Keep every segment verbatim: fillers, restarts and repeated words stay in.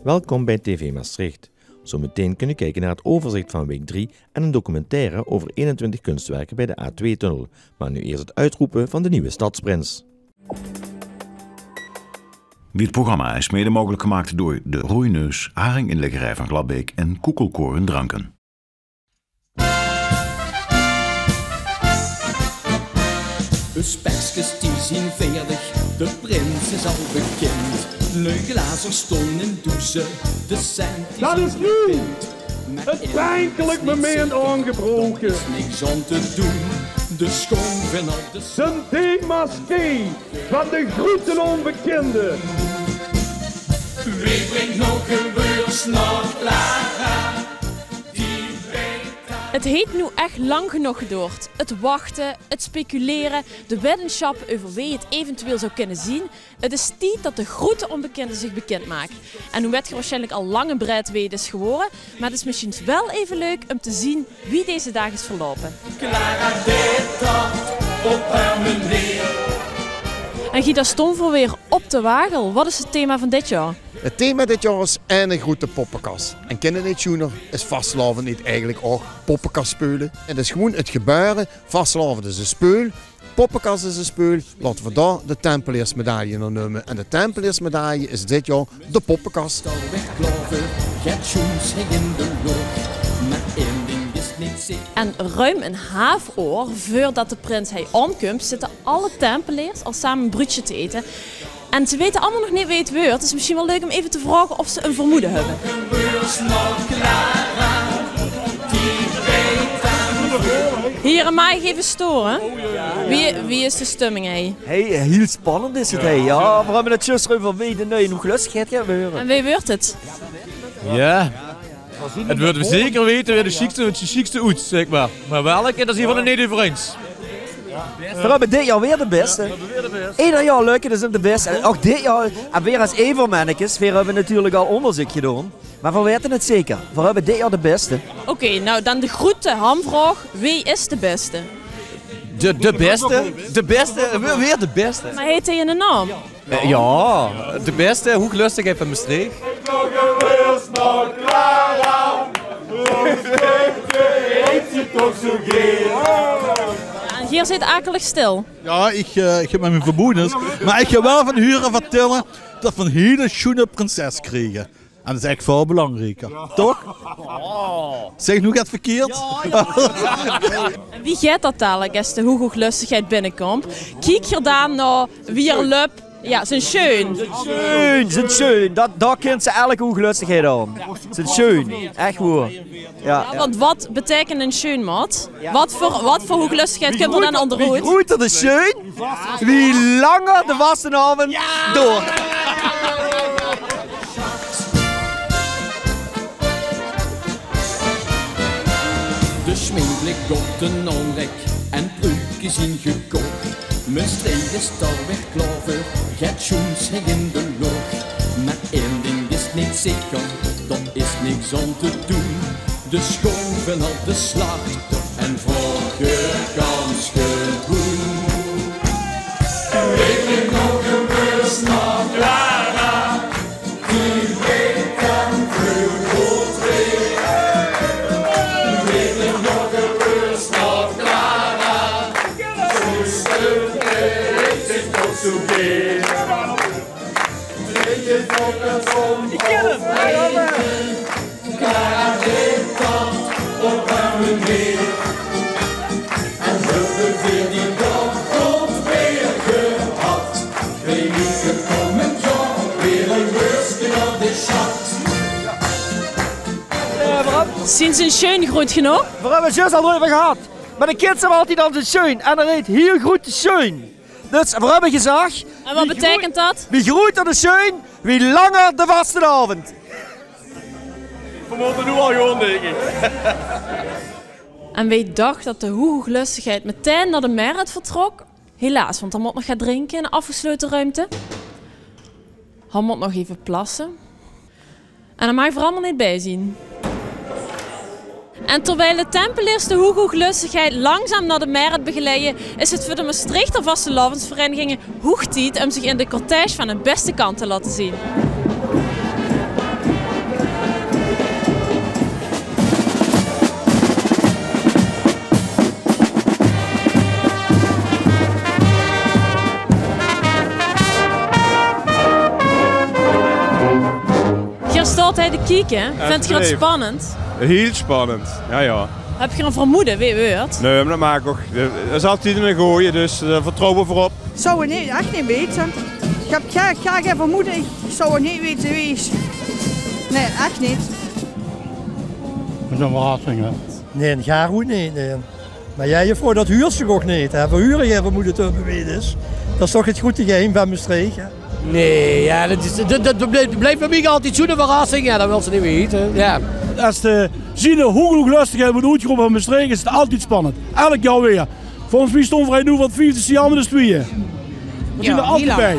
Welkom bij T V Maastricht. Zo meteen kunt u kijken naar het overzicht van week drie en een documentaire over eenentwintig kunstwerken bij de A twee-tunnel. Maar nu eerst het uitroepen van de nieuwe stadsprins. Dit programma is mede mogelijk gemaakt door De Roeineus, haringinleggerij Van Gladbeek en Koekelkoren Dranken. De spekskes die zien veerdig, de prins is al bekind. Nui glazer stoon in doeze, de cent die... Dat is noe het pijnlijk moment aangebroken. Is niks aan te doen, de schoon van op de... Zijn thema's van de groeten onbekende. Wie brengt nog een beurs naar Clara? Die weet dat. Het heet noe echt lang genóg gedoord. Het wachte, het speculere, de weddensjappe euver wee het eventueel zou kinne zien. Het is tied dat de groete onbekinde zich bekind maak. En noe wet geer waarsjienlik al lang en breid wee het is gewore, maar het is mesjiens wel eve leuk um te zien wie deze daag is verloupe. Clara deit dat op häör meneer. En Guy, dao stoon v'r weer op de Wagel. Wat is het thema van dit jaor? Het thema dit jaor is eine groete poppekas. En kin het neet sjoener, is vastelaovend neet eigelik ouch poppekas speule? Het is gewoen het gebeure, vastelaovend is ein speul, poppekas is ein speul, laote v'r dao de Tempeleersmedaille nao neume. En de Tempeleersmedaille is dit jaor de poppekas. En ruim ein haaf oor veurdat de prins hei aankump, zitte alle Tempeleers al same ein bruudsje te ete. En ze wete allemaol nog neet wee het weurt. Het is mesjiens wel leuk um eve te vraoge of ze ein vermoede höbbe. Hiere, maag ich eve store? Wie, wie is de stumming hei? Hei, hiel spannend is het hei. Jao, v'r höbbe het zjus euver wee de nuie hoeglöstigheid geit weure. En wee weurt het? Jao. Het weurt zeker wete wee de sjiekste, het sjiekste oet, zeg maar. Maar welke, dao zien v'r 't neet euver eins. V'r höbbe dit jaor weer de beste. Eder jaor lök het us um de beste. En ouch dit jaor, en weer es Evermennekes, veer höbbe natuurlik al oonderzeuk gedoon. Maar v'r wete het zeker. V'r höbbe dit jaor de beste. Oké, nou dan de groete hamvraog. Wee is de beste? De, de beste? De beste? Weer, weer de beste. Maar heet hei eine naom? Eh, jao, de beste hoeglöstigheid van Mestreech. En geer zit akelig stil. Jao, ich, eh, ich höb miene vermoedes. Maar ich höb wel van hure vertèlle dat v'r ein hiel sjoen prinses kriege. En dat is eigelik väöl belangrieker, toch? Zeg ich noe get verkeerd? En wie geit dat dalik es de hoeglöstigheid binnekump? Kiek geer dan nao wie 'r löp? Jao, zien sjeun. Sjeun, zien sjeun. Dat, dao kint ze elke hoeglöstigheid aan. Zien sjeun. Ech woer. Jao. Jao, want wat beteikent ein sjeun, Matt? Wat veur, wat veur hoeglöstigheid kump d'r dan aon de roet? Wie groeter de sjeun, wie langer de vastelaovend doort. De sjmink ligk op de naonrek en pruukskes zien gekoch. Mestreech is dao weer klaor veur, get sjoens hei in de lóch. Maar ein dink is neet zeker, dao is niks aon te doen. De schoon van op de slachter en vraog geer gans gewoen. Wee bringk nog ein beurs nao Clara? Die weit dan väöl good weer. Wee bringk nog ein beurs nao Clara? Zo is het, het is toch zo weer. Drink het op het zon. Clara deit dat op häör meneer. En höbbe veer die daag good weer gehad, krijg ich het kómmend jaor weer ein beurske nao de sjat. Zien zien sjeun groet genóg? V'r höbbe 't zjus al d'reuver gehad. Maar de kids zègke altied: zien sjeun. En d'r heet hiel groete sjeun. Dus v'r höbbe gezag: en wat beteikent dat? Wie groeter de sjeun, wie langer de vastelaovend. V'r mótte noe al gaon, dink ich. En wee dach dat de hoeglöstigheid metein nao de Merret vertrok? Helaas, want d'r mót nog get drinke in ein aafgeslote ruimte. Hae mót nog eve plasse. En dao maag v'r allemaol neet bij zien. En terwiel de Tempeleers de hoeglöstigheid langzaam nao de Merret begeleie, is het veur de Mestreechter vastelaovesvereiniginge hoeg tied um zich in de cortège van hun beste kant te laote zien. Geer staot hie te kieke. Vindj geer 't spannend? Hiel spannend, jao, jao. Höb geer 'n vermoede wee 't weurt? Nae, mer det maak ouch. Det is altied 'ne gooje, dus, eh, vertroewe veurop. Zou 't neet, ech neet weite. Ich höb gei, gei, gei vermoede, ich zou 't neet weite wee 't is. Nae, ech neet. 't Is 'n verrassing, hè? Nae, 'n gaar oet neet, nae. Mer jao, juffrouw, det huurt zich ouch neet, hè. Veer hure gei vermoede te höbbe wee 't is. Det is toch 't groete geheim van Mestreech, hè. Nae, jao, det is, det, det blief, blief veur mich altied zoe'n verrassing. Jao, det wils se neet weite, jao. Es de Ziene Hoeglöstegheid weurt oetgerope in Mestreech, is 't altied spannend. Eder jaor weer. Volges mich staon veer hie noe veur 't viefde jaor mit us twieë. Veer zien d'r altied bie.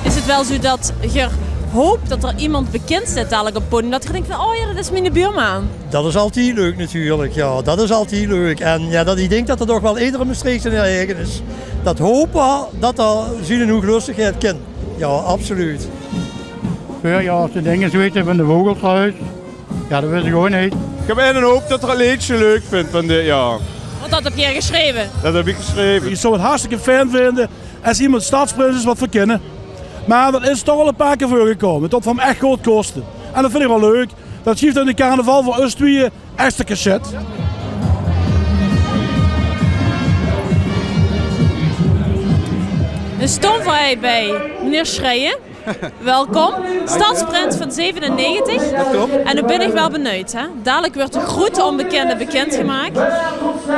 Is 't waal zoe det geer hoop det d'r emes bekind zit dalik op 't podium, det geer dinkt van: "Oh jao, det is miene buurman"? Det is altied leuk natuurlik, jao. Det is altied leuk. En jao, det, ich dink det det toch waal edere Mestreechteneer eige is. Det hope veer, det d'r Ziene Hoeglöstegheid kint. Jao, absoluut. Veurjaor, es de dinger zoe heite van de Vogeltruus. Jao, det wis ich ouch neet. Ich höb allein 'n hoop det d'r 't leedje leuk vindj van dit jaor. Want det höb geer gesjreve? Det höb ich gesjreve. Ich zou 't hartstikke fijn vinde es emes stadsprins is waat veer kinne. Mer det is toch al e paar kier veurgekómme. Det v'r 'm ech good koste. En det vinj ich waal leuk. Det gief dan de carnaval veur us twieë extra cachet. Veer staon hie bie meneer Schrijen. Welkom, stadsprins van zevenennegentig. Det klop. En noe bin ich waal benuujd, hè. Dalik weurt de groete ónbekinde bekind gemaak.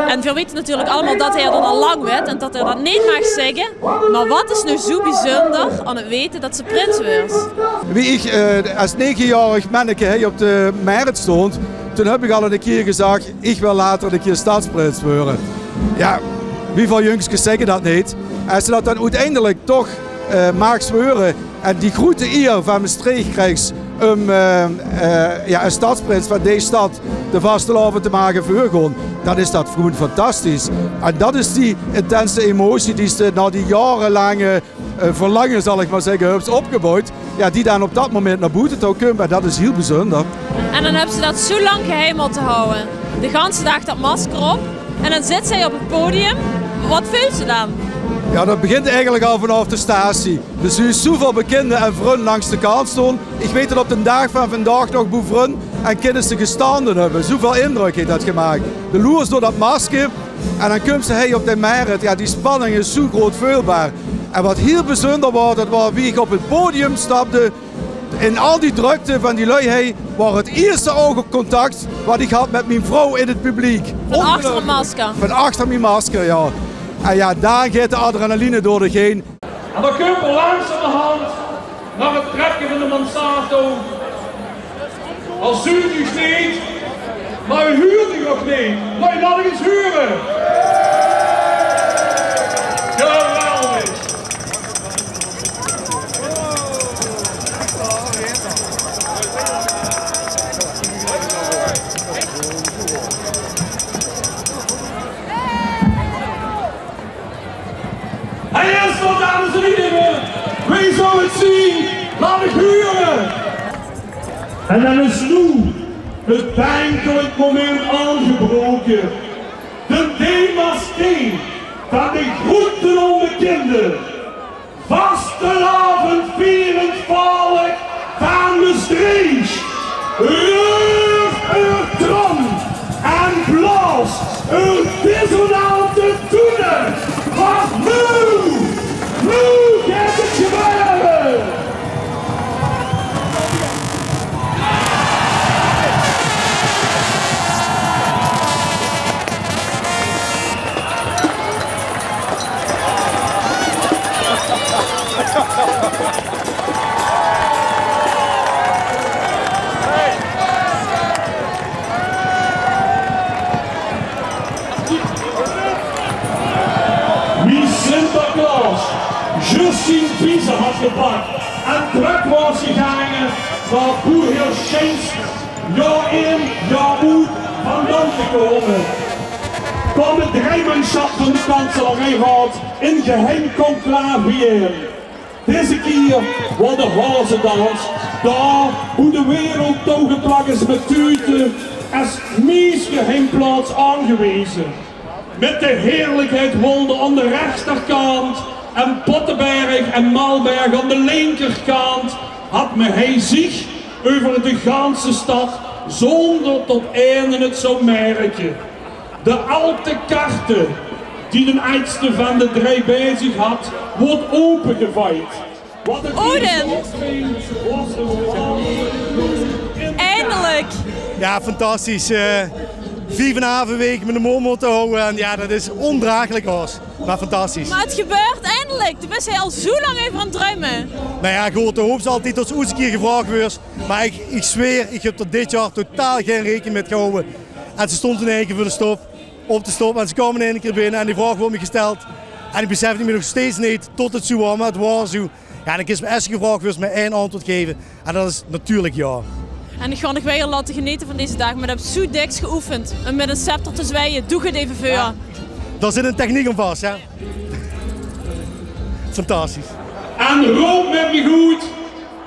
En veer weite natuurlik allemaol det hae det al lang weit en det hae det neet maag zègke. Mer waat is noe zoe bezunder aan 't weite det se prins weurs? Wie ich, eh, es negenjaorig menneke hie op de Merret stóng, toen höb ich al 'ne kier gezag: "Ich wil later 'ne kier stadsprins weure." Jao, wieväöl jungskes zègke det neet? Es se det dan oeteindelik toch, eh, maags weure en die groete ier van Mestreech kriegs um, eh, eh, jao, es stadsprins van dees stad de vastelaovend te mage veurgaon, dan is det gewoen fantastisch. En det is die intense emotie die se nao die jaorelange, eh, verlange, zal ich mer zègke, höbs opgeboewd, jao, die dan op det moment nao boete toe kump. En det is hiel bezunder. En dan höbs se det zoe lang geheim mótte hawwe. De ganse daag det masker op. En dan zits se op 't podium. Waat veulste dan? Jao, det begint eigelik al vanaaf de statie. D'r zuus zoeväöl bekinde en vrun langs de kant staon. Ich weit det op d'n daag van vandaag nog boe vrun en kinnisse gestande höbbe. Zoeväöl indrök heet det gemaak. De loers door det masker en dan kums se hie op de Merret. Jao, die spanning is zoe groot veulbaar. En waat hiel bezunder waor, det waor wie ich op 't podium stapde. In al die drökte van die lui hie waor 't ierste ougcontact waat ich had mit mien vrouw in 't publiek. Van achter 't masker? Van achter mien masker, jao. En jao, dao geit de adrenaline door dich heen. En dan kump 'r langzamerhand nao 't trepke van de mansard toe. Al zuut uch neet, mer huurt uch ouch neet. Laot ich ins hure. Geweldig. Hae is d'r, dames en hiere. Wee zou 't zeen? Laot uch hure. En dan is noe 't dinkelik moment aangebroke. De demaskering van de groete ónbekinde. Vastelaovendvierend volk van Mestreech. Reur eur trom en blaos eur dissonante toeter. Want noe, noe geit 't gebeure. Wie Sinterklaos zjus zien biezer had gepak en trök waor gegange nao boe heer sjins jaor in, jaor oet vandaan te kómme, kaom 't dreimansjap van de Kanselarijraod in geheim conclave biejein. Deze kier waor de hazedans Dao, boe de wereld touwgeplak is mit tuute, is mien geheimplaots aangeweze. Mit de heerlikheid Wolde aan de rechterkant en Pottenberg en Malberg aan de linkerkant, had me hei ziech euver de ganse stad, zoonder tot eine 't zou merke. De alte karte, die d'n ajdste vaan de drei bij ziech had, woort opegevajd. Odin! Eindelik! Jao, fantastisch. Eh, vief en 'n haaf week mèt de mool mote hawwe. En jao, dat is ondragelik, Os. Meh fantastisch. Meh 't gebäört eindelik. Doe bis hei al zoe laank euver aon 't druime. Noe jao, good, de hoops altied tot ze oets 'ne kier gevraog weurt. Meh iech, iech zweer, iech höb d'r dit jaor totaal gein rekening mèt gehawwe. En ze stoont in eine kier veur de stop, op de stop. En ze kaom in eine kier binne en die vraog woort miech gesteld. En iech besefde miech nog steeds neet tot 't zoe waor, meh 't waor zoe. Jao, en iech höb es gevraog, wils te miech ein antwoord geve. En dat is natuurlik jao. En iech gaon uuch weer laote genete vaan dezen daag, meh iech höb zoe dèks geoefend um mèt 'ne scepter te zweie. Doog 't eve veur. Jao. Dao zit 'n techniek aon vas, hè? Fantastisch. En roop mèt miech oet: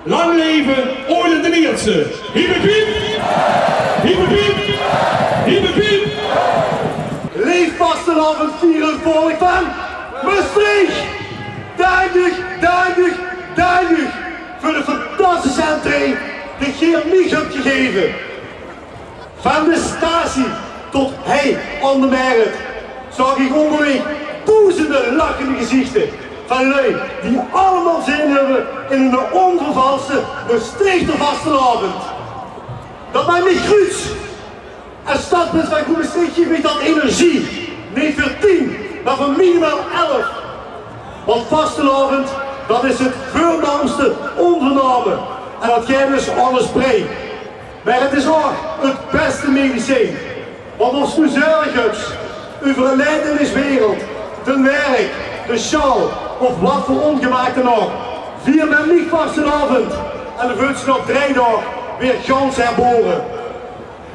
Laank leve Odin d'n Ierste! Hiep, hiep, hiep! Hiep, hiep, hiep! Hiep, hiep, hiep! Leef vastelaovend vierend volk vaan Mestreech! Daank uuch, daank uuch, daank uuch veur de fantastische entree die geer miech höb gegeve. Vaan de statie tot hei aon de Merret zaog iech oonderweeg doezende lachende gezichte vaan lui die allemaol zin höbbe in 'ne oonvervalste Mestreechter vastelaovend. Dat maak miech gruuts. Es stadsprins vaan Groen Mestreech guf miech dat energie. Neet veur tien, meh veur minimaal elf. Want vastelaovend, dat is 't veurnaomste oonvername. En dat geit us alles brei. Meh 't is ouch 't bèste medicijn. Want of ste noe zörg höbs euver 't leid in dees wereld, dien werk, de sjaol of wat veur oongemake ouch, vier mèt miech vastelaovend en daan veulste diech nao drei daog weer gans herbore.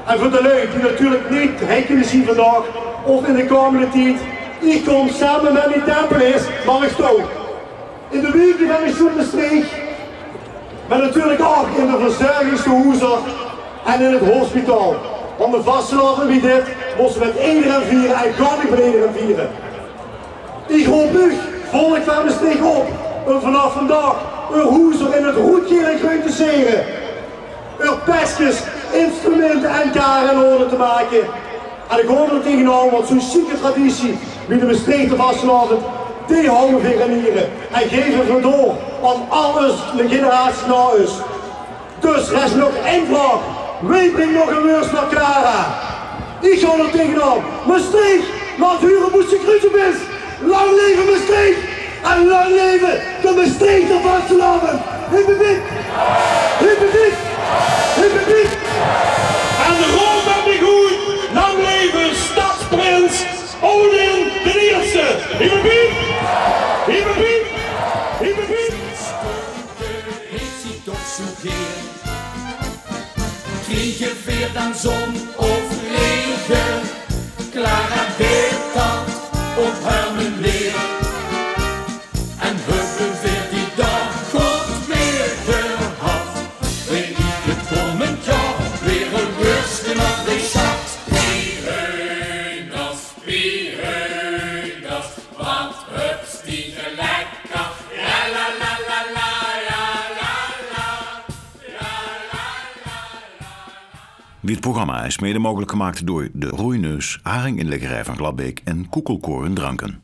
En veur de lui die natuurlik neet hei kinne zien vaandaog of in de koumende tied, iech kom same mèt mien Tempeleers nao uuch touw. In de wieke vaan de Sjoen Mestreech, meh natuurlik ouch in de verzörgingstehoezer en in 't hospitaal. Want 'ne vastelaovend wie dit mós te mèt ederein viere en gaar neet mèt ederein viere. Iech roop uuch, volk vaan Mestreech, op um vaanaof vaandaog eur hoezer in 't roed, geel en greun te sere, eur pekskes, instrumente en kare in orde te make. En iech gaon d'r tegenaon, want zoe'n sjieke traditie wie de Mestreechter vastelaovend, dee hawwe veer in Iere en geve veer door aon al de generaties nao us. Dus, rest nog ein vraog. Wee bringk nog 'n weurs nao Clara? Iech gaon d'r tegenaon. Mestreech, laot hure boe ste gruuts op bis. Laank leve Mestreech en laank leve de Mestreechter vastelaovend. Hiep, hiep, hiep. Hiep, hiep, hiep. Hiep, hiep, hiep. En roop mèt miech oet: Laank leve stadsprins Odin d'n Ierste. Hiep, hiep, hiep. Hiep, hiep, hiep. Hiep, hiep, hiep. Heet zie toch zoe geer. Kriege veer daan zon of rege, Clara deit dat op häör meneer. En höbbe veer dee daag good weer gehad, krieg iech 't koumend jaor weer e weurske op de sjat. Wie heun as, wie heun as, wat höbs diech 't lekker. La, la, la, la, la, la, la, la. Dit programma is mede mogelijk gemaakt door De Roeineus, haringinleggerij Van Gladbeek en Koekelkoren Dranken.